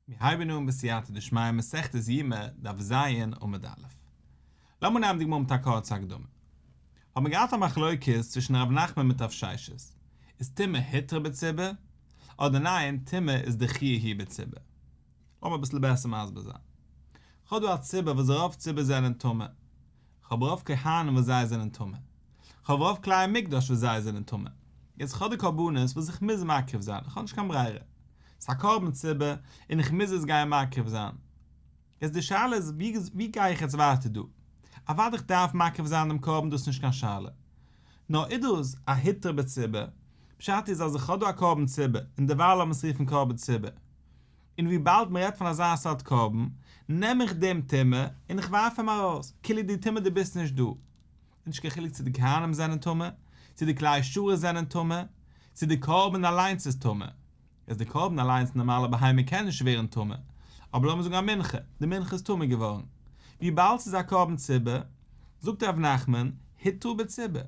מיר הייבן אן בסייעתא דשמיא מסכת יומא דף ז עמוד א'. לאמיר נעמען די גמרא מיט א קורצע הקדמה. האבן מיר געהאט א מחלוקת צווישן ר' נחמן מיט רב ששת, איז טומאה הותרה בציבור, אדער ניין טומאה איז דחויה היא בציבור. לאמיר אביסל בעסער מסביר זיין. כ'האב דא א ציבור וואס רוב ציבור זענען טמא. כ'האב רוב כהנים וואס זיי זענען טמא. כ'האב רוב כלי מקדש וואס זיי זענען טמא. יעצט כ'האב די קרבנות וואס איך מוז מקריב זיין, איך האב נישט קיין ברירה. ס'איז א קרבן ציבור און איך מוז עס גיין מקריב זיין. יעצט די שאלה איז ווי גיי איך יעצט ווייטער דא? אוודאי איך דארף מקריב זיין דעם קרבן דאס איז נישט קיין שאלה. נאר איז דאס א הותרה בציבור? פשט איז אז איך האב דא א קרבן ציבור און דערווייל לאמיר עס רופן קרבן ציבור. און וויבאלד מען רעדט פון אזא סארט קרבן, נעם איך דעם טומאה און איך ווארף אים ארויס, כאילו דו טומאה דו ביסט נישט דא. נישט קיין חילוק צו די כהנים זענען טמא, צו די כלי שרת זענען טמא, צו די קרבן אליינס איז טמא. איז די קרבן אליינס נארמאלע בהמה קען נישט ווערן טמא, אבער לאמיר זאגן א מנחה, די מנחה איז טמא געווארן. וויבאלד ס'איז א קרבן ציבור, זאגט ר' נחמן, הותרה בציבור.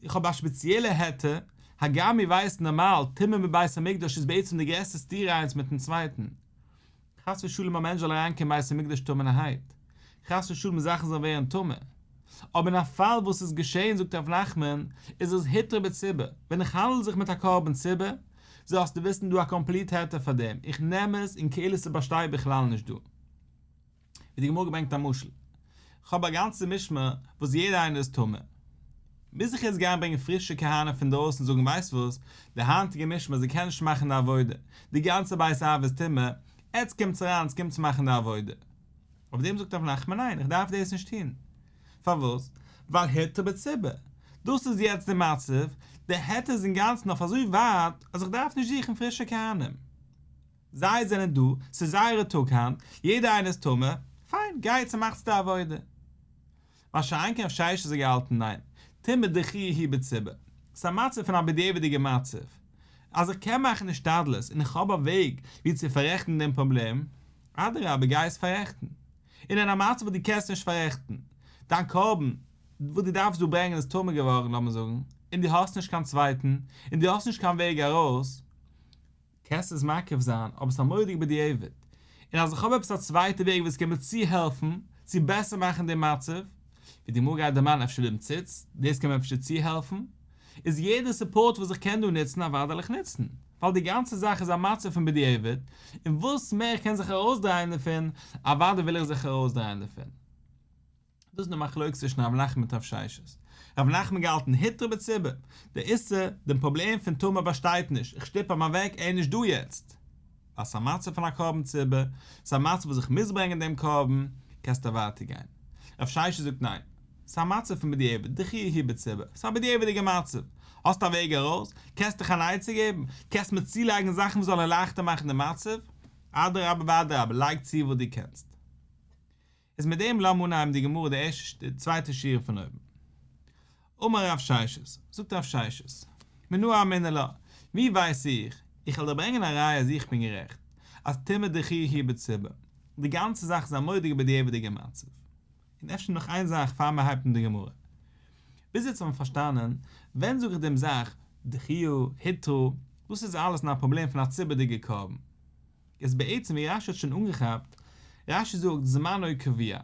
איך האב א שפעציעלע היתר, הגם מיר ווייסן נארמאל, טומאה מיט בית המקדש איז בעצם די גרעסטע סתירה איינס מיטן צווייטן. חס ושלום א מענטש זאל אריינקומען בית המקדש טמא'נערהייט, חס ושלום זאכן זאלן ווערן טמא. אבער אין א פאל וואס איז געשען זאגט ר' נחמן, איז עס הותרה בציבור, ווען איך האנדל זיך מיט א קרבן ציבור, זאלסטו וויסן דא א קאמפליט היתר פאר דעם, איך נעם עס און כאילו ס'באשטייט בכלל נישט דא. ווי די גמרא ברענגט א משל, כ'האב א גאנצע משמר וואס יעדער איינער איז טמא, מוז איך יעצט גיין ברענגען פרישע כהנים פון דרויסן און זאגן ווייסט וואס, די היינטיגע משמר זיי קענען נישט מאכן די עבודה, די גאנצע בית אב איז טמא, עטץ קומטס אריין עטץ קומטס מאכן די עבודה. אויף דעם זאגט רב נחמן ניין איך דארף דאס נישט טון. פארוואס? ווייל הותרה בציבור. דאס איז יעצט די מצב, די היתר איז אינגאנצן אויף אזוי ווייט אז איך דארף נישט זוכן פרישע כהנים. זיי זענען דא, ס'איז זייערע טאג היינט, יעדער איינער איז טמא, פיין, גייטס און מאכטס די עבודה. מה שאין כן רב ששת האט געהאלטן ניין, טומאה דחויה היא בציבור. ס'איז א מצב פון א בדיעבד'יגע מצב. אז איך קען מאכן השתדלות און איך האב א וועג ווי צו פאררעכטן דעם פראבלעם, אדרבה גיי עס פאררעכטן. און אין א מצב וואס דו קענסט נישט פאררעכטן, דיין קרבן וואס דו דארפסט דא ברענגען איז טמא געווארן לאמיר זאגן, און דו האסט נישט קיין צווייטן, און דו האסט נישט קיין וועג ארויס, קענסט עס מקריב זיין, אבער ס'איז א מורא'דיגע בדיעבד. און אז איך האב עפעס א צווייטע וועג וואס קען מיר צוהעלפן צו בעסער מאכן דעם מצב, ווי די גמרא גייט דערמאנען אפשר דעם ציץ, דאס קען מיר אפשר צוהעלפן, איז יעדע support וואס איך קען דא נוצן אוודאי וועל איך נוצן, ווייל די גאנצע זאך איז א מצב פון בדיעבד, און וואס מער איך קען זיך ארויסדרייען דערפון, אוודאי וויל איך זיך ארויסדרייען דערפון. דאס איז די מחלוקת צווישן רב נחמן מיט רב ששת. רב נחמן געהאלטן הותרה בציבור, די איסור, דעם פראבלעם פון טומאה באשטייט נישט, איך שטופ אים אוועק, ער איז נישט דא יעצט. ווייל ס'איז א מצב פון א קרבן ציבור, ס'איז א מצב וואס איך מוז ברענגען דעם קרבן, קענסטו ווייטער גיין. רב ששת זאגט ניין, ס'איז א מצב פון בדיעבד, דחויה היא בציבור, ס'איז א בדיעבד'יגע מצב. האסט א וועג ארויס? קענסט דיך אן עצה געבן? קענסט מיר צולייגן זאכן וואס זאלן לייכטער מאכן די מצב? אדרבה ואדרבה, לייג צו וואס דו קענסט. איז מיט דעם לאמיר אנהייבן די גמרא די ערשטע די צווייטע שורה פון אויבן. אמר רב ששת, זאגט רב ששת, מנא אמינא לה, ווי ווייס איך, איך וועל דיר ברענגען א ראיה אז איך בין גערעכט, אז טומאה דחויה היא בציבור, די גאנצע זאך איז א מורא'דיגע בדיעבד'יגע מצב. און אפשר נאך איין זאך פאר מען הייבט אן די גמרא. ביז יעצט האט מען פארשטאנען, ווען זאג איך דעם זאך, דחויה, הותרה, דאס איז אלעס אין א פראבלעם פון א ציבור'דיגע קרבן. איז בעצם ווי רשי האט שוין אנגעכאפט, רשי זאגט זמנו קבוע,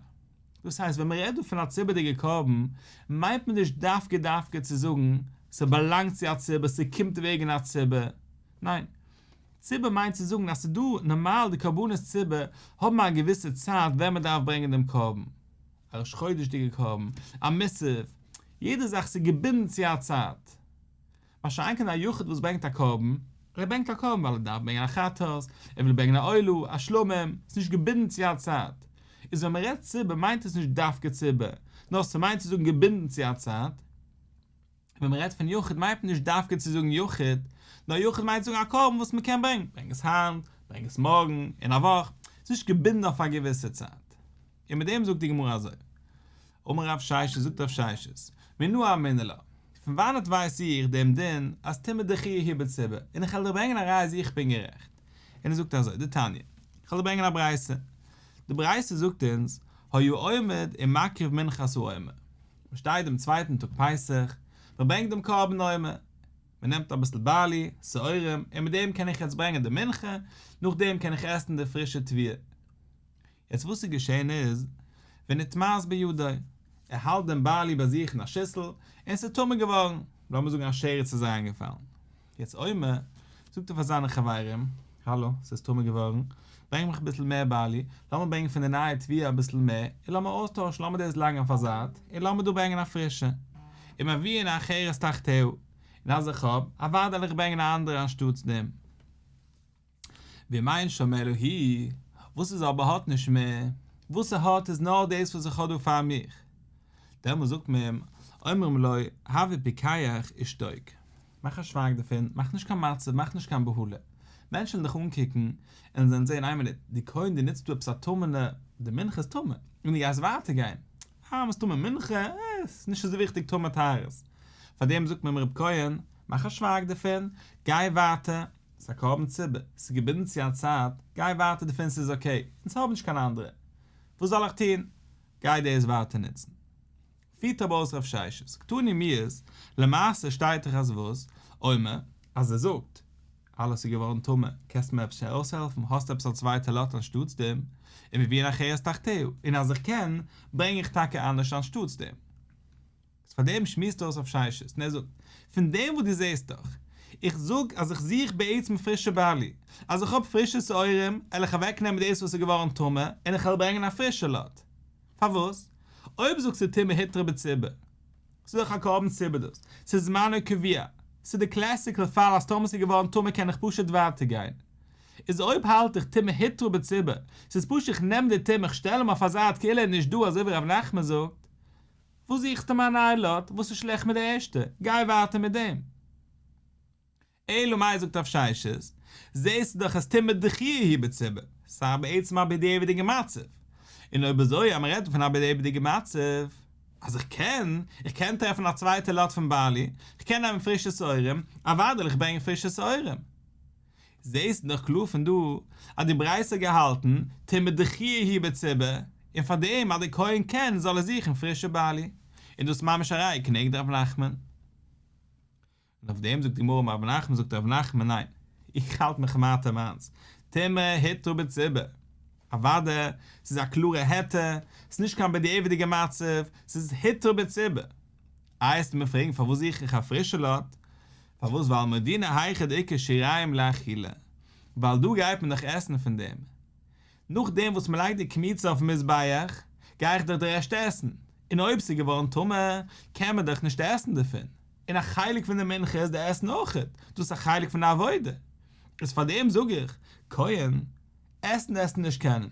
דאס הייסט ווען מ'רעדט דא פון א ציבור'דיגע קרבן, מיינט מען נישט דווקא דווקא צו זאגן ס'באלאנגט צו א ציבור, ס'קומט וועגן א ציבור, ניין, ציבור מיינט צו זאגן אז ס'דא נארמאל די קרבנות ציבור האבן א געוויסע צייט ווען מ'דארף ברענגען דעם קרבן, א ראש חודש'דיגע קרבן, א מוסף, יעדע זאך ס'איז געבינדן צו א צייט. מה שאין כן א יחיד וואס ברענגט א קרבן, ער ברענגט א קרבן ווייל ער דארף ברענגען א חטאת, ער וויל ברענגען א עולה, א שלמים, ס'איז נישט געבינדן צו א צייט. איז ווען מ'רעדט ציבור מיינט עס נישט דווקא ציבור, נאר ס'מיינט צו זאגן געבינדן צו א צייט. ווען מ'רעדט פון יחיד מיינט מען נישט דווקא צו זאגן יחיד, נאר יחיד מיינט צו זאגן א קרבן וואס מ'קען ברענגען, ברענג עס היינט, ברענג עס מארגן, אין א וואך, ס'איז נישט געבינדן אויף א געוויסע צייט. און מיט דעם זאגט די גמרא אזוי, אמר רב ששת זאגט רב ששת, מנא אמינא לה, פון וואנעט ווייס איך דעם דין אז טומאה דחויה היא בציבור, און איך וועל דיר ברענגען א ראיה אז איך בין גערעכט, און ער זאגט אזוי, דתניא, איך וועל דיר ברענגען א ברייתא, די ברייתא זאגט אונז, היה עומד ומקריב מנחת העומר, מען שטייט דעם צווייטן טאג פסח, מען ברענגט דעם קרבן עומר. מען נעמט אביסל בארלי, שעורים, און מיט דעם קען איך יעצט ברענגען די מנחה, נאכדעם קען איך עסן די פרישע תבואה. יעצט וואס איז געשען איז, ונטמאת בידו, ער האלט דעם בארלי ביי זיך אין א שיסל, און ס'איז טמא געווארן, לאמיר זאגן א שרץ איז אריינגעפאלן. יעצט אומר, זאגט ער פאר זיינע חברים, האלא, ס'איז טמא געווארן, ברענג מיך אביסל מער בארלי, לאמיר ברענגען פון די נייע תבואה אביסל מער, און לאמיר אויסטוישן, לאמיר דאס לייגן אויף א זייט, און לאמיר דא ברענגען א פרישע. ומביאין אחרת תחתיה, און אז איך האב, אוודאי וועל איך ברענגען א אנדערע אנשטאטס דעם. ואם אין שם אלא היא, וואס איז אויב ער האט נישט מער, וואס ער האט איז נאר דאס וואס איך האב דא פאר מיך, דעמאלס זאגט מען אים, אומרים לו, הוי פיקח ושתוק, מאך א שווייג דערפון, מאך נישט קיין מצב, מאך נישט קיין בהלה, מענטשן וועלן דיך אנקוקן און זיי וועלן זען, איין מינוט, דו כהן דו נוצט דא עפעס א טמא'נע, די מנחה איז טמא, און דו גייסט ווייטער גיין, אה, מסתמא מנחה, אה, ס'איז נישט אזוי וויכטיג טומאה טהרות, פארדעם זאגט מען אים ר' כהן, מאך א שווייג דערפון, גיי ווייטער, ס'איז א קרבן ציבור, ס'איז געבינדן צו א צייט, גיי ווייטער דערפון ס'איז אקעי, אונז האבן נישט קיין אנדערע, וואס זאל איך טון? גיי דאס ווייטער נוצן. פירט אבער אויס רב ששת, קתני מיהת, למעשה שטייט דאך אז וואס? אומר, אז ער זאגט, אלעס איז געווארן טמא, קענסט מיר אפשר ארויסהעלפן, האסט עפעס א צווייטע לאט אנשטאטס דעם? ומביאין אחרת תחתיה, און אז איך קען, ברענג איך טאקע אנדערש אנשטאטס דעם. איז פאר דעם שמועסט אויס רב ששת און ער זאגט, פון דעם וואס דו זעסט דאך, איך זאג אז איך זוך בעצם פרישע בארלי, אז איך האב פרישע שעורים, על איך אוועק נעמען דאס וואס איז געווארן טמא, און איך וועל ברענגען א פרישע לאט. פארוואס? אויב זאגסטו טומאה הותרה בציבור, ס'איז דאך א קרבן ציבור דאס, ס'איז זמנו קבוע, ס'איז די קלעסיקל פאל אז טאמער ס'איז געווארן טמא קען איך פשוט ווייטער גיין. איז אויב האלט איך טומאה הותרה בציבור, ס'איז פשוט איך נעם די טומאה איך שטעל אים אויף א זייט כאילו ער איז נישט דא אזוי ווי ר' נחמן זאגט, וואס זוכסטו מיר א נייע לאט? וואס איז שלעכט מיט די ערשטע? גיי ווייטער מיט דעם. אלא מאי זאגט רב ששת, זעסטו דאך אז טומאה דחויה היא בציבור, ס'איז בעצם א בדיעבד'יגע מצב. און אויב אזוי אז מ'רעדט פון א בדיעבד'יגע מצב, אז איך קען, איך קען טרעפן א צווייטע לאט פון בארלי, איך קען נעמען פרישע שעורים, אוודאי וועל איך ברענגען פרישע שעורים. זעהסט דאך קלאר פון דא אז די ברייתא האט געהאלטן טומאה דחויה היא בציבור, און פאר דעם אז די כהן קען זאל ער זוכן פרישע בארלי, און דאס איז ממש א ראיה כנגד ר' נחמן. און אויף דעם זאגט די גמרא אמר רב נחמן זאגט רב נחמן ניין, איך האלט מיך ווייטער מיינס, טומאה הותרה בציבור, אוודאי, ס'איז א קלארע היתר, ס'איז נישט קיין בדיעבד'יגע מצב, ס'איז הותרה בציבור. איי עסטו מיר פרעגן פארוואס זוך איך א פרישע לאט? פארוואס ווייל מודינא היכא דאיכא שיריים לאכילה, ווייל דא גייט מען דאך עסן פון דעם, נאכדעם וואס מען לייגט די קמיצה אויפן מזבח גיי איך דאך די רעשט עסן, און אויב ס'איז געווארן טמא קען מען דאך נישט עסן דערפון, און א חלק פון די מנחה איז די עסן אויכעט, דאס איז א חלק פון די עבודה, איז פאר דעם זאג איך, כהן, עסן עסטו נישט קענען,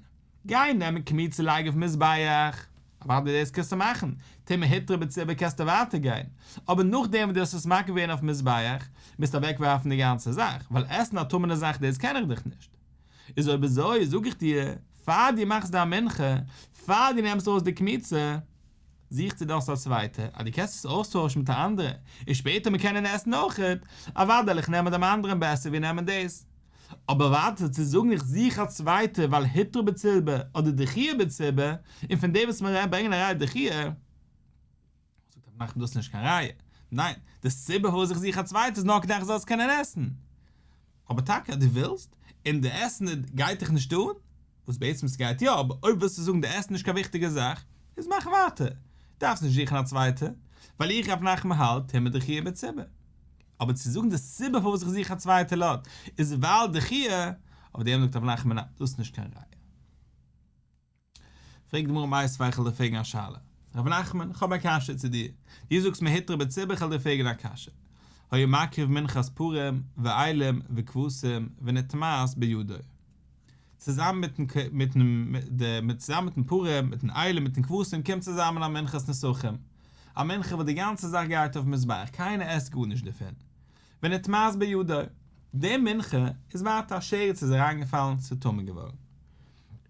גיי נעמען קמיצה לייג אויפן מזבח, אוודאי דאס קענסטו מאכן, טומאה הותרה בציבור קענסטו ווייטער גיין, אבער נאכדעם וואס דו האסט עס מקריב געווען אויפן מזבח, מוזטו אוועק ווארפן די גאנצע זאך, ווייל עסן א טמא'נע זאך דאס קען איך דאך נישט. איז אויב אזוי זאג איך דיר, פאר דו מאכסט דיין מנחה, פאר דו נעמסט ארויס די קמיצה, זוך צו דו האסט א צווייטע, אז דו קענסט עס אויסטוישן מיט א אנדערע, און שפעטער מען קענען עסן אויכעט, אוודאי וועל איך נעמען דעם אנדערן בעסער ווי נעמען דאס. אבער ווייטער צו זאגן איך זוך א צווייטע ווייל הותרה בציבור אדער דחויה בציבור, און פון דעם וואס מיר ברענגען א ראיה דחויה, זאגט רב נחמן דאס איז נישט קיין ראיה, ניין, די סיבה פארוואס איך זוך א צווייטע איז נאר כדי איך זאל עס קענען עסן, אבער טאקע אז דו ווילסט, און די עסן גייט דיך נישט אן, וואס בעצם ס'גייט יא, אבער אויב ווילסטו זאגן די עסן איז נישט קיין וויכטיגע זאך, איז מאך ווייטער, דארפסט נישט זוכן א צווייטע, ווייל איך רב נחמן האלט טומאה דחויה בציבור. אבער צו זאגן די סיבה פארוואס איך זוך א צווייטע לאט איז ווייל דחויה, אויף דעם זאגט רב נחמן ניין, דאס איז נישט קיין ראיה. פרעגט די גמרא מיתיבי איך וועל דיר פרעגן א שאלה. רב נחמן, איך האב א קשיא צו דיר. דו זאגסט מיר הותרה בציבור, איך וועל דיר פרעגן א קשיא. היה מקריב מנחת פרים ואילים וכבשים ונטמאת בידו. צוזאמען מיטן מיטן צוזאמען מיטן פרים, מיטן אילים, מיטן כבשים קומט צוזאמען א מנחת נסכים. א מנחה וואס די גאנצע זאך גייט אויפן מזבח, קיינער עסט גארנישט דערפון. ונטמאת בידו. די מנחה איז ווייטער א שרץ איז אריינגעפאלן, ס'איז טמא געווארן.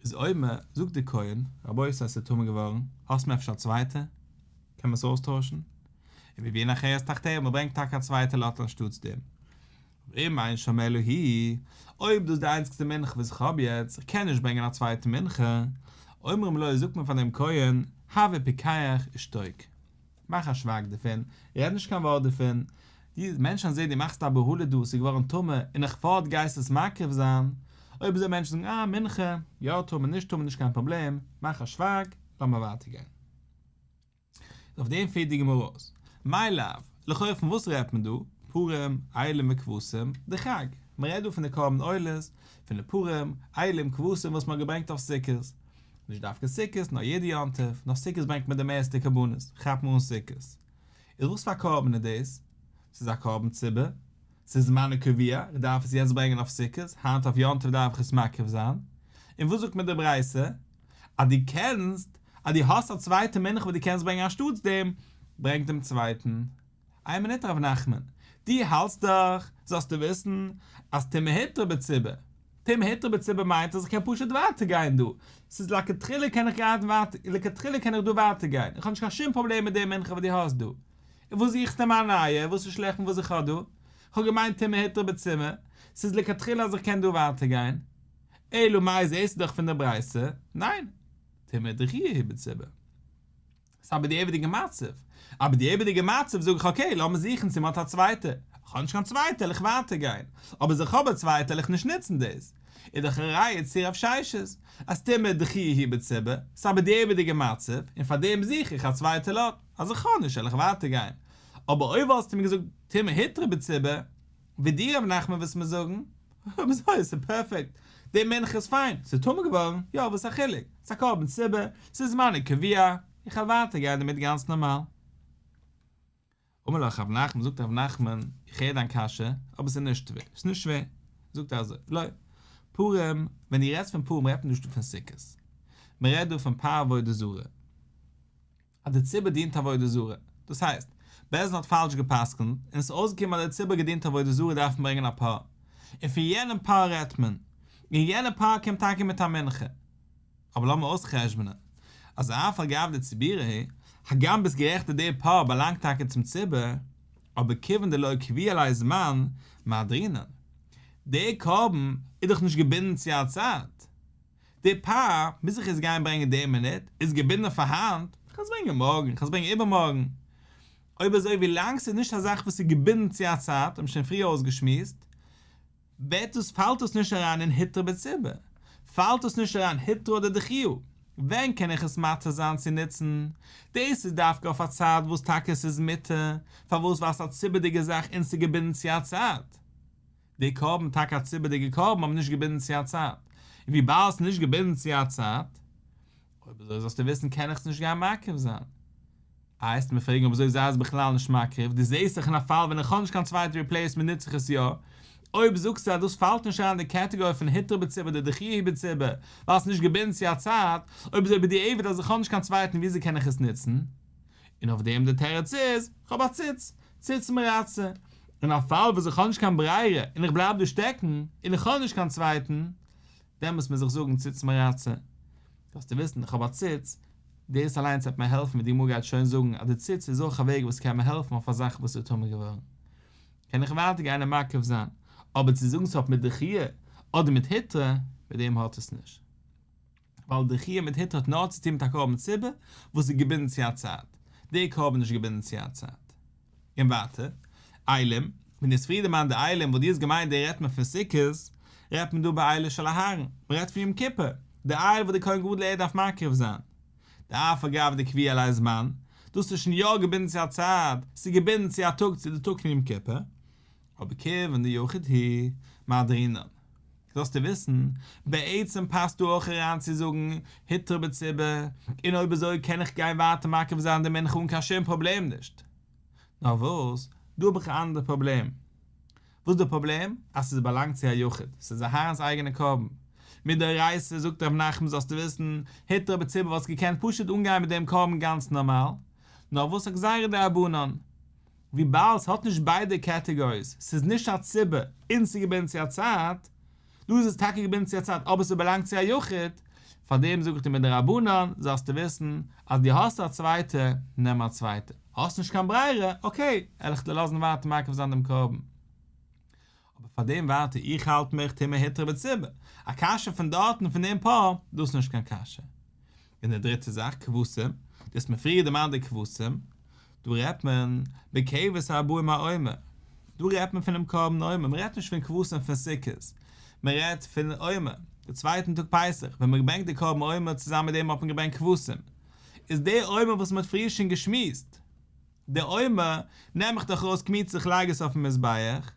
איז אומר, זאגט דער כהן, רבותי ס'איז טמא געווארן, האסט מיר אפשר א צווייטע? קען מען עס אויסטוישן? ומביאין אחרת תחתיה, מען ברענגט טאקע א צווייטע לאט אנשטאטס דעם. ואם אין שם אלא היא, אויב דאס איז די איינציגסטע מנחה וואס איך האב יעצט, איך קען נישט ברענגען א צווייטע מנחה, אומרים לו זאגט מען פאר דעם כהן, הוי פיקח ושתוק, מאך א שווייג דערפון, רעד נישט קיין ווארט דערפון, די מענטשן זעהן דו מאכסט א בהלה דא, ס'איז געווארן טמא, און נאך פארט גייסטו עס מקריב זיין, אויב אזוי מענטשן זאגן אה מנחה, יא טמא נישט טמא נישט קיין פראבלעם, מאך א שווייג, לאמיר ווייטער גיין. אויף דעם פירט די גמרא אויס, מאי לאו, לכאו' פון וואס רעדט מען דא? פרים, אילים וכבשים, דחג, מען רעדט דא פון די קרבן עולות, פון די פרים, אילים, כבשים וואס מען האט געברענגט אויף סוכות, נישט דווקא סוכות, נאר יעדע יום טוב, נאר סוכות ברענגט מען די מערסטע קרבנות, כאפט מען אן סוכות. איז וואס פאר קרבן איז דאס? ס'איז א קרבן ציבור, ס'איז זמנו קבוע, איך דארף עס יעצט ברענגען אויף סוכות, היינט אויף יום טוב דארף איך עס מקריב זיין, און וואס זאגט מיר די ברייתא? אז דו קענסט, אז דו האסט א צווייטע מנחה וואס דו קענסט ברענגען אנשטאטס דעם, ברענג דעם צווייטן. איין מינוט ר' נחמן, דו האלטסט דאך, זאלסטו וויסן, אז טומאה הותרה בציבור. טומאה הותרה בציבור מיינט אז איך קען פשוט ווייטער גיין דא, ס'איז לכתחילה קען איך גיין ווייטער, לכתחילה קען איך דא ווייטער גיין, איך האב נישט קיין שום פראבלעם מיט די מנחה וואס דו האסט דא. און וואס זוכסטו מיר א נייע, וואס איז שלעכט מיט וואס איך האב דא? איך האב געמיינט טומאה הותרה בציבור, ס'איז לכתחילה אז איך קען דא ווייטער גיין. אלא מאי זעסטו דאך פון די ברייתא, ניין, טומאה דחויה היא בציבור. ס'איז א בדיעבד'יגע מצב. א בדיעבד'יגע מצב זאג איך אקעי לאמיר זוכן צו מ'האט א צווייטע. איך האב נישט קיין צווייטע וועל איך ווייטער גיין. אבער אז איך האב א צווייטע וועל איך נישט נוצן דאס. איז דאך א ראיה צו רב ששת אז טומאה דחויה היא בציבור. ס'איז א בדיעבד'יגע מצב און פאר דעם זוך איך א צווייטע לאט. אז איך האב נישט וועל איך ווייטער גיין. אבער אויב וואלסטו מיר געזאגט טומאה הותרה בציבור, ווי דו רב נחמן וועסט מיר זאגן, אויב אזוי איז ס'פערפעקט, די מנחה איז פיין, ס'איז טמא געווארן, יא וואס א חילוק, ס'איז א קרבן ציבור, ס'איז זמנו קבוע, איך וועל ווייטער גיין דערמיט גאנץ נארמאל. אמר לך רב נחמן, זאגט רב נחמן, איך הער דיין קשיא, אבער ס'איז נישט שווער, ס'איז נישט שווער, זאגט ער אזוי, לא, פרים, ווען דו רעדסט פון פרים רעדט מען נישט דא פון סוכות, מען רעדט דא פון פר עבודה זרה. אז די ציבור דינט עבודה זרה. דאס הייסט, בית דין האט פאלש גע'פסק'נט, און עס איז אויסגעקומען אז די ציבור האט געדינט עבודה זרה דארף מען ברענגען א פר. און פון יענעם פר רעדט מען. און יענער פר קומט טאקע מיט א מנחה. אבער לאמיר אויס'חשבונ'ען, אז אף על גב דציבורא הוא, הגם ביסט גערעכט אז דער פר באלאנגט טאקע צום ציבור, אבער כיוון דלא קביע ליה זמן, מהדרינן. דער קרבן איז דאך נישט געבינדן צו א צייט. די פר מוז איך עס גיין ברענגען די מינוט, איז געבינדן פאר היינט, איך קען עס ברענגען מארגן, איך קען עס ברענגען איבערמארגן. אויב אזוי ווי לאנג ס'איז נישט א זאך וואס איז געבינדן צו א צייט, האבן שוין פריער אויסגעשמועסט, ווערט דאס פאלט דאס נישט אריין אין הותרה בציבור, פאלט דאס נישט אריין הותרה אדער דחויה, ווען קען איך עס מתיר זיין צו נוצן? דאס איז דווקא אויף א צייט וואס טאקע עס איז מותר, פארוואס ווייל ס'איז א ציבור'דיגע זאך און ס'איז געבינדן צו א צייט. די קרבן טאקע א ציבור'דיגע קרבן אבער נישט געבינדן צו א צייט, און וויבאלד ס'איז נישט געבינדן צו א צייט, אויב אזוי זאלסטו וויסן קען איך עס נישט גיין מקריב זיין. איי וועסט מיר פרעגן אויב אזוי זיי עס בכלל נישט מקריב, דו זעסט דאך אין א פאל ווען איך האב נישט קיין צווייטע ריפלעיסמענט נוץ איך עס יא, אויב זאגסטו אז דאס פאלט נישט אריין אין די קעטעגארי פון הותרה בציבור אדער דחויה היא בציבור ווייל ס'איז נישט געבינדן צו א צייט, אויב אזוי בדיעבד אז איך האב נישט קיין צווייטן וויאזוי קען איך עס נוצן? און אויף דעם די תירוץ איז, כ'האב א ציץ, ציץ מרצה, אין א פאל וואס איך האב נישט קיין ברירה און איך בלייב דא שטעקן, און איך האב נישט קיין צווייטן, דעמאלס מוז איך זאגן ציץ מרצה. זאלסטו וויסן, איך האב א ציץ, דאס אליינס וועט מיר העלפן ווי די גמרא גייט שוין זאגן אז די ציץ איז אויך א וועג וואס קען מיר העלפן אויף א זאך וואס איז טמא געווארן, קען איך ווייטער גיין און מקריב זיין, אבער צו זאגן ס'האט מיט דחויה אדער מיט הותרה, מיט דעם האט עס נישט. ווייל דחויה מיט הותרה האט נאר צו טון מיט א קרבן ציבור וואס איז געבינדן צו א צייט, דער קרבן איז נישט געבינדן צו א צייט. און ווייטער, אילים, ווען דו האסט פריער דערמאנט די אילים וואס דו האסט געמיינט דא רעדט מען פון סוכות, רעדט מען דא באילו של אהרן, מען רעדט פון יום כיפור, די איל וואס דער כהן גדול ער דארף מקריב זיין. דאף על גב דקביע ליה זמן, דאס איז שוין יא געבינדן צו א צייט, ס'איז געבינדן צו א טאג צו די טאג פון יום כיפור, אבער כיוון דיחיד הוא, מהדרינן. זאלסטו וויסן, בעצם פאסט דא אויך אריין צו זאגן הותרה בציבור, און אויב אזוי קען איך גיין ווייטער מקריב זיין די מנחה אן קיין שום פראבלעם נישט. נאר וואס, דא האב איך א אנדערע פראבלעם. וואס איז די פראבלעם? אז ס'איז באלאנגט צו א יחיד, ס'איז אהרן'ס אייגענע קרבן. מדאורייתא זאגט ר' נחמן זאלסטו וויסן, הותרה בציבור וואלסט געקענט פשוט אנגיין מיט דעם קרבן גאנץ נארמאל, נאר וואס א גזירה דרבנן. וויבאלד ס'האט נישט ביידע קעטעגאריס, ס'איז נישט א ציבור און ס'איז געבינדן צו א צייט, דא איז עס טאקע געבינדן צו א צייט אבער ס'באלאנגט צו א יחיד, פארדעם זאג איך דיר מדרבנן זאלסטו וויסן אז דו האסט א צווייטע, נעם א צווייטע, האסט נישט קיין ברירה, אקעי, על איך דיר לאזן ווייטער מקריב זיין דעם קרבן. אבער פאר דעם ווייטער איך האלט מיך טומאה הותרה בציבור, א קשיא פון דארטן פון דעם פר, דאס איז נישט קיין קשיא. און די דריטע זאך, כבשים, דו האסט מיר פריער דערמאנט די כבשים, דא רעדט מען בכבש ארבעים העומר. דא רעדט מען פונעם קרבן עומר, מען רעדט נישט פון כבשים פון סוכות, מען רעדט פון עומר, די צווייטן טאג פסח, ווען מען האט געברענגט די קרבן עומר צוזאמען מיט דעם האט מען געברענגט כבשים, איז די עומר וואס מען האט פריער שוין געשמועסט, די עומר נעם איך דאך ארויס קמיצה איך לייג עס אויפן מזבח,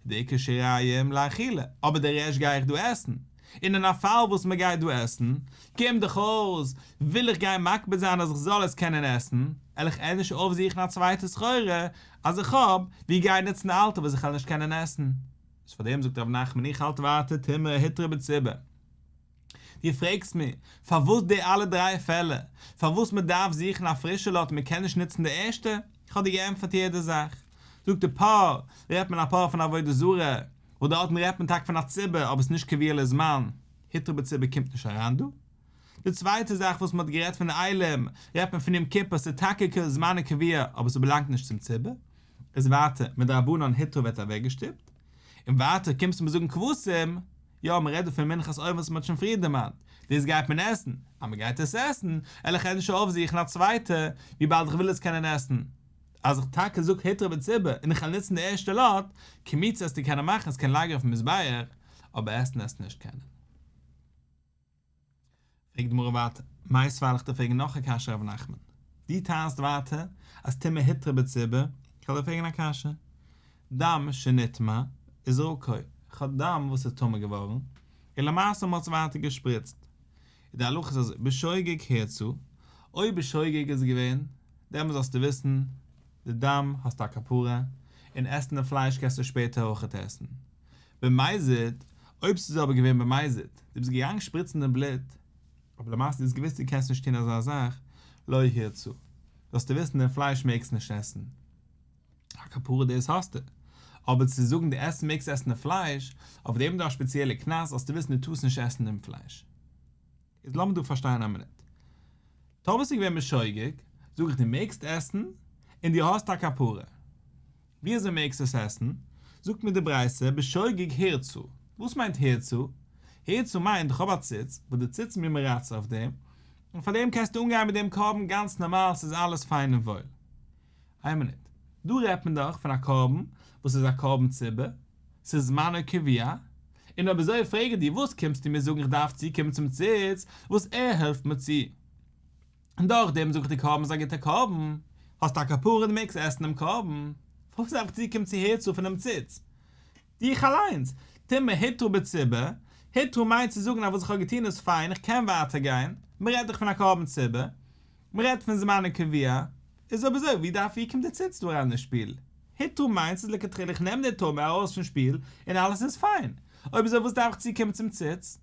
די עיקר שיריים לאכילה, אבער די רעשט גיי איך דא עסן, און אין א פאל וואס מען גייט דא עסן, קומט דאך אויס, וויל איך גיין מקפיד זיין אז איך זאל עס קענען עסן, על איך ענדערש אויפזוכן א צווייטע סחורה אז איך האב ווי גיין נוצן די אלטע וואס איך וועל נישט קענען עסן. איז פאר דעם זאגט ר' נחמן איך האלט ווייטער טומאה הותרה בציבור. דו פרעגסט מיר פארוואס די אלע דריי פעלער, פארוואס מען דארף זוכן א פרישע לאט און מען קען נישט נוצן די ערשטע, איך האב דיר געענטפערט יעדע זאך. זאגט די פר, רעדט מען א פר פון עבודה זרה, וואס דארטן רעדט מען טאקע פון א ציבור אבער עס איז נישט קבוע לזמן, הותרה בציבור קומט נישט אריין דא. די צווייטע זאך וואס מען האט גערעדט פון די אילים, רעדט מען פון יום כיפור, ס'איז טאקע זמנו קבוע אבער ס'באלאנגט נישט צום ציבור. איז ווייטער מדרבנן הותרה ווערט אוועקגעשטופט. און ווייטער קומסטו מיר זאגן כבשים, יא מען רעדט דא פון מנחת עומר וואס מען האט שוין פריער דערמאנט, דאס גייט מען עסן, אז מען גייט עס עסן, על איך ענדערש אויפזוכן א צווייטע, וויבאלד איך וויל עס קענען עסן. אז איך טאקע זאג הותרה בציבור און איך וועל נוצן די ערשטע לאט, קמיצה עסטו קענען מאכן, עס קען לייגן אויפן מזבח, אבער עסן עסט נישט קענען. פרעגט די גמרא ווייטער, מיתיבי וועל איך דיר פרעגן נאך א קשיא רב נחמן, דו טענה'סט ווייטער אז טומאה הותרה בציבור, איך וועל דיר פרעגן א קשיא, דם שנטמא וזרקו, איך האב דם וואס איז טמא געווארן, און למעשה מ'האט עס ווייטער געשפריצט, איז די הלכה איז אזוי, בשוגג הורצה, אויב בשוגג איז געווען, דעמאלס זאלסטו וויסן, די דם האסטו א כפרה, און עסן די פלייש קענסטו שפעטער אויכעט עסן. במזיד, אויב ס'איז אבער געווען במזיד, דו ביסט געגאנגען שפריצן דעם בלוט, אבער למעשה דו האסט געוואוסט דו קענסט נישט טון אזא זאך, לא הורצה, זאלסטו וויסן דעם פלייש מעגסט נישט עסן. א כפרה דאס האסטו. אבער צו זאגן דו עסן מעגסט עסן די פלייש, אויף דעם איז דא א שפעציעלע קנס, זאלסטו וויסן דו טארסט נישט עסן דעם פלייש. איז לאמיר דא פארשטיין א מינוט. טאמער ס'איז געווען בשוגג, זאג איך דו מעגסט עסן, און דו האסט א כפרה. ווי אזוי מעגסטו עס עסן? זאגט מיר די ברייתא בשוגג הורצה. וואס מיינט הורצה? הורצה מיינט איך האב א ציץ, וואס די ציץ איז מיר מרצה אויף דעם, און פאר דעם קענסטו אנגיין מיט דעם קרבן גאנץ נארמאל ס'איז אלעס פיין און וואויל. איין מינוט, דא רעדט מען דאך פון א קרבן וואס איז א קרבן ציבור, ס'איז זמנו קבוע, און אויב אזוי פרעג איך דיר וואס קומסטו מיר זאגן איך דארף צוקומען צום ציץ וואס ער העלפט מיר צו, און דורך דעם זאג איך די קרבן איז א גוטע קרבן, האסט א כפרה און דו מעגסט עסן דעם קרבן, פארוואס דארף איך צוקומען צו הורצה פונעם ציץ? דיך אליינס, טומאה הותרה בציבור, הותרה מיינט צו זאגן אז וואס איך האב געטון איז פיין איך קען ווייטער גיין, מען רעדט דאך פון א קרבן ציבור, מען רעדט פון זמנו קבוע, איז אויב אזוי ווי דארף ווי קומט די ציץ דא אריין אין שפיל? הותרה מיינט ס'איז לכתחילה איך נעם די טומאה ארויס פון שפיל און אלעס איז פיין, אויב אזוי וואס דארף איך צוקומען צום ציץ?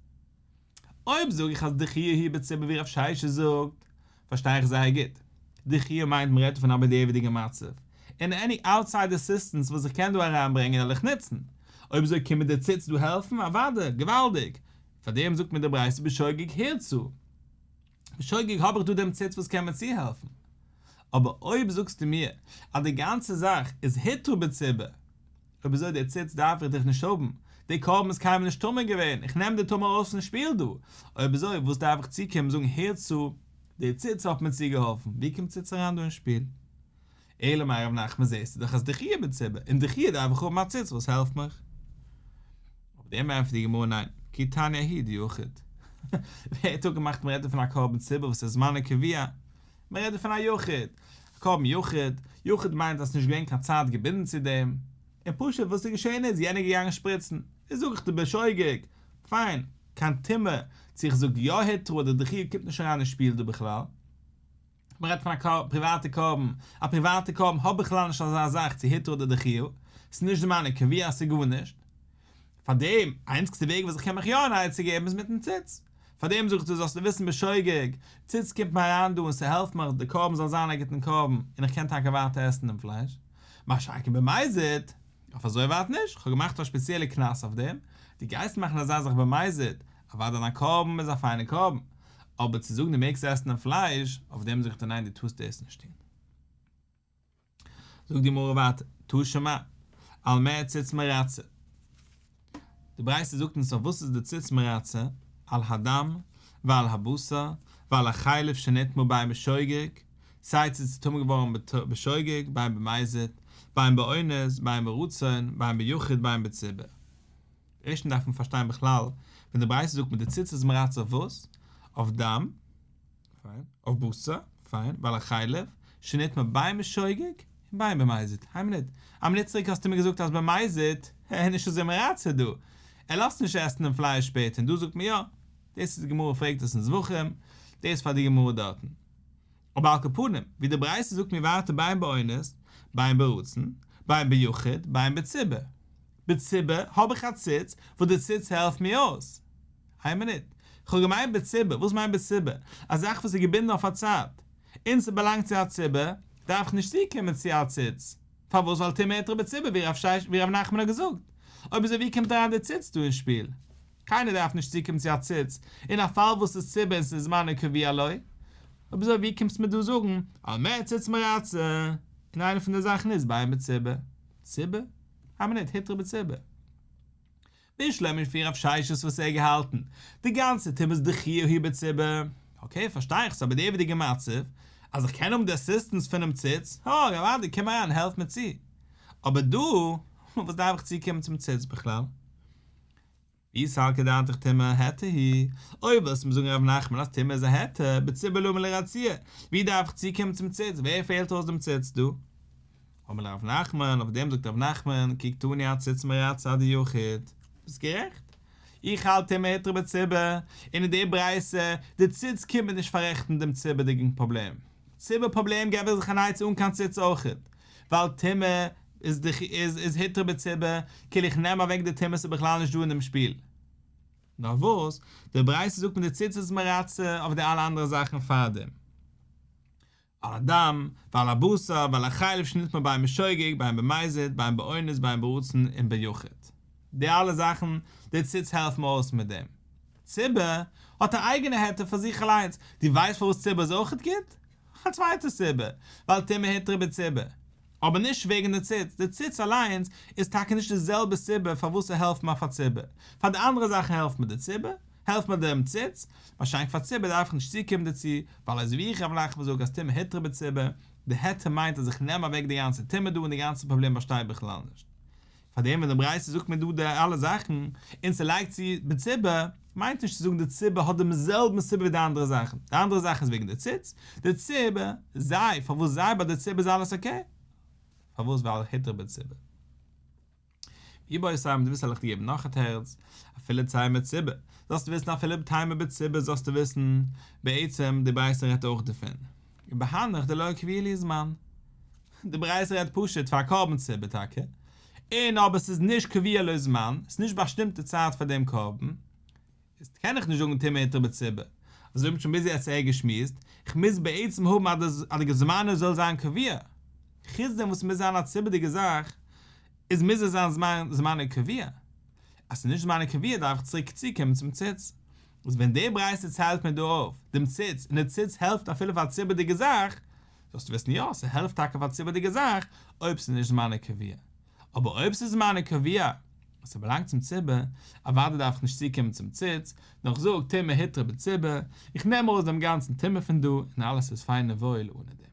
אויב זאג איך אז דחויה היא בציבור ווי רב ששת זאגט, פארשטיי איך זייער גוט. דחויה מיינט מ'רעדט פון א בדיעבד'יגע מצב, און עני אוטסייד אסיסטענס וואס איך קען דא אריינברענגען וועל איך נוצן. אויב אזוי קען מיר די ציץ דא העלפן? אוודאי, געוואלדיג! פארדעם זאגט מיר די ברייתא בשוגג הורצה. בשוגג האב איך דא דעם ציץ וואס קען מיר צוהעלפן. אבער אויב זאגסטו מיר אז די גאנצע זאך איז הותרה בציבור, אויב אזוי די ציץ דארף איך דאך נישט האבן, די קרבן איז קיינמאל נישט טמא געווען, איך נעם די טומאה ארויס פון שפיל דא, אויב אזוי וואס דארף איך צוקומען זאגן הורצה, די ציץ האט מיר צוגעהאלפן, ווי קומט ציץ אריין דא אין שפיל? אלא מאי רב נחמן זעסטו דאך אז דחויה בציבור, און דחויה דארף איך האבן א ציץ וואס העלפט מיך. אויף דעם ענטפערט די גמרא ניין, כי תניא ההיא דיחיד. ווער האט אפגעמאכט מען רעדט דא פון א קרבן ציבור וואס איז זמנו קבוע, מען רעדט דא פון א יחיד, א קרבן יחיד, יחיד מיינט אז ס'נישט געווען קיין צייט געבינדן צו דעם, און פשוט וואס איז געשען איז יענער געגאנגען שפריצן, איז זאג איך דיר בשוגג, פיין, קיין טומאה, צו איך זאג יא הותרה אדער דחויה קומט נישט אריין אין שפיל דא בכלל. מען רעדט פון א פריוואטע קרבן, א פריוואטע קרבן האט בכלל נישט אזא זאך צו הותרה אדער דחויה, ס'איז נישט זמנו קבוע ס'איז גארנישט. פאר דעם, איינציגסטע וועג וואס איך קען מיך יא אן עצה געבן איז מיטן ציץ. פאר דעם זאג איך דיר זאלסטו וויסן בשוגג, ציץ קומט מיר אריין דא און ס'העלפט מיך די קרבן זאל זיין א גוטן קרבן און איך קען טאקע ווייטער עסן דעם פלייש. מה שאין כן במזיד, אויף אזוי ווייט נישט, כ'האב געמאכט א שפעציעלע קנס אויף דעם, דו גייסט מאכן אזא זאך במזיד, אוודאי דיין קרבן איז א פיינע קרבן, אבער צו זאגן דו מעגסט עסן דעם פלייש, אויף דעם זאג איך דיר ניין דו טארסט דאס נישט טון. זאגט די גמרא ווייטער, תא שמע, על מה ציץ מרצה. די ברייתא זאגט אונז אויף וואס איז די ציץ מרצה, על הדם ועל הבשר ועל החלב שנטמא בין בשוגג, סיי צו ס'איז טמא געווארן בשוגג בין במזיד, בין באונס, בין ברצון, בין ביחיד, בין בציבור. ערשטנס דארף מען פארשטיין בכלל, ווען די ברייתא זאגט מיר די ציץ איז מרצה אויף וואס? אויף דם, פיין, אויף בשר, פיין, ועל החלב, שנטמא בין בשוגג און בין במזיד. איין מינוט, א מינוט צוריק האסטו מיר געזאגט אז במזיד איז נישט אזוי מרצה דא, ער לאזט נישט עסן דעם פלייש שפעטער און דא זאגט מען יא. דאס איז די גמרא פרעגט עס אין זבחים, דאס פאר די גמרא דארטן. אבער על כל פנים, ווי די ברייתא זאגט מיר ווייטער בין באונס, בין ברצון, בין ביחיד, בין בציבור. בציבור האב איך א ציץ וואס די ציץ העלפט מיר אויס. איין מינוט, כ'האב געמיינט בציבור, וואס מיינט בציבור? א זאך וואס איז געבינדן אויף א צייט, און ס'באלאנגט צו א ציבור, דארף איך נישט צוקומען צו א ציץ. פארוואס? ווייל טומאה הותרה בציבור ווי ר' נחמן האט געזאגט. אויב אזוי ווי קומט אריין די ציץ דא אין שפיל? קיינער דארף נישט צוקומען צו א ציץ אין א פאל וואס איז ציבור און ס'איז זמנו קבוע לו. אויב אזוי ווי קומסטו מיר דא זאגן על מה ציץ מרצה? און איינע פון די זאכן איז בין בציבור. ציבור? איין מינוט, הותרה בציבור. בשלמא לפי רב ששת וואס ער האט געהאלטן די גאנצע טומאת דחויה היא בציבור. אקעי פארשטיי איך ס'איז א בדיעבד'יגע מצב אז איך קען האבן די אסיסטענס פונעם ציץ, הא אוודאי קום אריין העלף מיר צו. אבער דא וואס דארף איך צוקומען צום ציץ בכלל? ואי סלקא דעתך טומאה היתר היא, אויב ווילסטו מיר זאגן ר' נחמן אז טומאה איז א היתר, בציבור למה לי לרצויי, ווי דארף איך צוקומען צום ציץ, ווער פעלט אויס דעם ציץ דא? אמר ליה רב נחמן, אויף דעם זאגט רב נחמן, כי קתני הציץ מרצה אדיחיד, ביסט גערעכט, איך האלט טומאה הותרה בציבור, און אין די ברייתא, די ציץ קומט מיר נישט פאררעכטן דעם ציבור'דיגן פראבלעם, ציבור פראבלעם געב איך זיך אן עצה אן קיין ציץ אויכעט, ווייל טומאה איז איז איז הותרה בציבור, כאילו איך נעם אוועק די טומאה ס'איז בכלל נישט דא אין דעם שפיל. נאר וואס, די ברייתא זאגט מיר די ציץ איז מרצה אויף די אלע אנדערע זאכן פארדעם. על הדם, ועל הבשר, ועל החלב שנטמא בין בשוגג, בין במזיד, בין באונס, בין ברצון, און ביחיד. די אלע זאכן, די ציץ העלפט מיר אויס מיט דעם. ציבור האט א אייגענע היתר פאר זיך אליינס. דו ווייסט פארוואס ציבור איז אויכעט גוט? א צווייטע סיבה, ווייל טומאה הותרה בציבור. אבער נישט וועגן די ציץ, די ציץ אליינס איז טאקע נישט די זעלבע סיבה פארוואס ס'העלפט מיר פאר ציבור, פאר די אנדערע זאכן העלפט מיר די ציבור, העלפט מיר דעם ציץ, משא"כ פאר ציבור דארף איך נישט צוקומען דערצו, ווייל אזוי ווי איך רב נחמן זאג אז טומאה הותרה בציבור, די היתר מיינט אז איך נעם אוועק די גאנצע טומאה דא און די גאנצע פראבלעם באשטייט בכלל נישט. פאר דעם ווען די ברייתא זאגט מיר דא די אלע זאכן, און ס'לייגט צו בציבור, מיינט נישט צו זאגן די ציבור האט דעם זעלבן סיבה ווי די אנדערע זאכן, די אנדערע זאכן איז וועגן די ציץ, די ציבור, זיי, פארוואס זיי ביי די ציבור איז אלעס אקעי? פארוואס ווייל הותרה בציבור. ואיבעית אימא דו ווילסט וועל איך דיר געבן נאך א תירוץ, אפילו תימא ציבור, זאלסטו וויסן אפילו תימא בציבור זאלסטו וויסן, בעצם די ברייתא רעדט אויך דערפון, ובהנך דלא קביעא להו זמן. די ברייתא רעדט פשוט פאר א קרבן ציבור טאקע, און אבער ס'איז נישט קבוע לו זמן, ס'איז נישט באשטימטע צייט פאר דעם קרבן, איז קען איך נישט זאגן טומאה הותרה בציבור, אזוי האבן שוין ביז יעצט ער געשמועסט, איך מוז בעצם האבן אז די זמנו זאל זיין קבוע, חוץ דעם וואס ס'מוז זיין א ציבור'דיגע זאך, איז מוז עס זיין זמנו קבוע, אז ס'איז נישט זמנו קבוע דארף איך צוריק צוקומען צום ציץ. איז ווען די ברייתא ציילט מיר דא אויף דעם ציץ און די ציץ העלפט אפילו פאר א ציבור'דיגע זאך, זאלסטו וויסן יא, ס'העלפט טאקע פאר א ציבור'דיגע זאך אויב ס'איז נישט זמנו קבוע. אבער אויב ס'איז זמנו קבוע און ס'באלאנגט צום ציבור, אוודאי דארף איך נישט צוקומען צום ציץ, נאר כ'זאג טומאה הותרה בציבור, איך נעם ארויס דעם גאנצן טומאה פון דא און אלעס איז פיין און וואויל אנע דעם.